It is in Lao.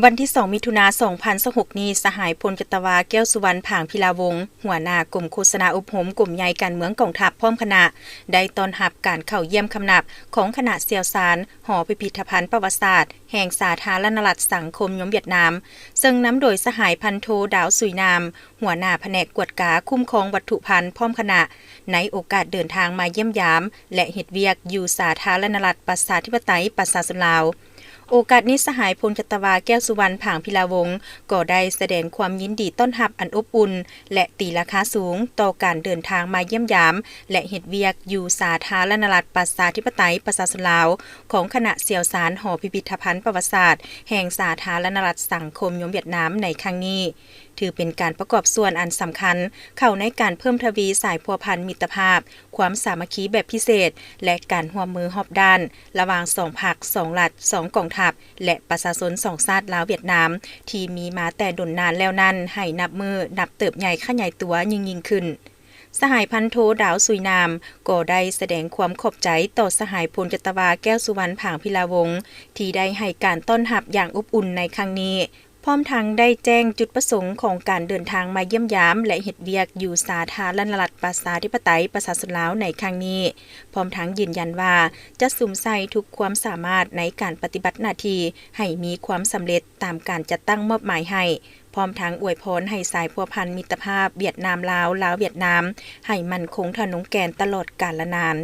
ວັນທີສອງ ມິຖຸນາ ສອງພັນຊາວຫົກນີ້, ສະຫາຍ ພົນຈັດຕະວາ ແກ້ວສຸວັນ ຜາງພິລາວົງ, ຫົວໜ້າກົມໂຄສະນາອົບຮົມ ກົມໃຫຍ່ການເມືອງກອງທັບ ພ້ອມຄະນະ ໄດ້ຕ້ອນຮັບການເຂົ້າຢ້ຽມຄຳນັບຂອງຄະນະຊ່ຽວຊານ ຫໍພິພິທະພັນປະຫວັດສາດແຫ່ງສາທາລະນະລັດສັງຄົມນິຍົມຫວຽດນາມ, ເຊິ່ງນຳໂດຍສະຫາຍ ພັນໂທ ດາວ ສຸຍນາມ, ຫົວໜ້າພະແນກກວດກາຄຸ້ມຄອງວັດຖຸພັນ ພ້ອມຄະນະ, ໃນໂອກາດເດີນທາງມາຢ້ຽມຢາມ ແລະ ເຮັດວຽກຢູ່ສາທາລະນະລັດ ປະຊາທິປະໄຕ ປະຊາຊົນລາວ. ໂອກາດນີ້, ສະຫາຍ ພົນຈັດຕະວາ ແກ້ວສຸວັນ ຜາງພິລາວົງ ກໍໄດ້ສະແດງຄວາມຍິນດີຕ້ອນຮັບອັນອົບອຸ່ນ ແລະ ຕີລາຄາສູງຕໍ່ການເດີນທາງມາຢ້ຽມຢາມ ແລະ ເຮັດວຽກຢູ່ສາທາລະນະລັດ ປະຊາທິປະໄຕ ປະຊາຊົນລາວ ຂອງຄະນະຊ່ຽວຊານ ຫໍພິພິທະພັນປະຫວັດສາດແຫ່ງສາທາລະນະລັດສັງຄົມນິຍົມຫວຽດນາມໃນຄັ້ງນີ້, ຖືເປັນການປະກອບສ່ວນອັນສຳຄັນເຂົ້າໃນການເພີ່ມທະວີສາຍພົວພັນມິດຕະພາບ, ຄວາມສາມັກຄີແບບພິເສດ ແລະ ການຮ່ວມມືຮອບດ້ານ ລະຫວ່າງສອງພັກ, ສອງລັດ, ສອງກອງທັບ ແລະ ປະຊາຊົນສອງຊາດລາວຫວຽດນາມ ທີ່ມີມາແຕ່ດົນນານແລ້ວນັ້ນ ໃຫ້ນັບມື້ນັບເຕີບໃຫຍ່ຂະຫຍາຍຕົວຍິ່ງໆຂຶ້ນ. ສະຫາຍ ພັນໂທ ດາວ ສຸຍນາມ ກໍໄດ້ສະແດງຄວາມຂອບໃຈຕໍ່ສະຫາຍ ພົນຈັດຕະວາ ແກ້ວສຸວັນ ຜາງພິລາວົງ ທີ່ໄດ້ໃຫ້ການຕ້ອນຮັບຢ່າງອົບອຸ່ນໃນຄັ້ງນີ້, ພ້ອມທັງໄດ້ແຈ້ງຈຸດປະສົງຂອງການເດີນທາງມາຢ້ຽມຢາມ ແລະ ເຮັດວຽກຢູ່ສາທາລະນະລັດ ປະຊາທິປະໄຕ ປະຊາຊົນລາວໃນຄັ້ງນີ້, ພ້ອມທັງຢືນຢັນວ່າຈະສຸມໃສ່ທຸກຄວາມສາມາດໃນການປະຕິບັດໜ້າທີ່ໃຫ້ມີຄວາມສຳເລັດຕາມການຈັດຕັ້ງມອບໝາຍໃຫ້, ພ້ອມທັງອວຍພອນໃຫ້ສາຍພົວພັນມິດຕະພາບຫວຽດນາມ-ລາວ, ລາວ-ຫວຽດນາມ ໃຫ້ໝັ້ນຄົງທະນົງແກ່ນຕະຫຼອດການລະນານ.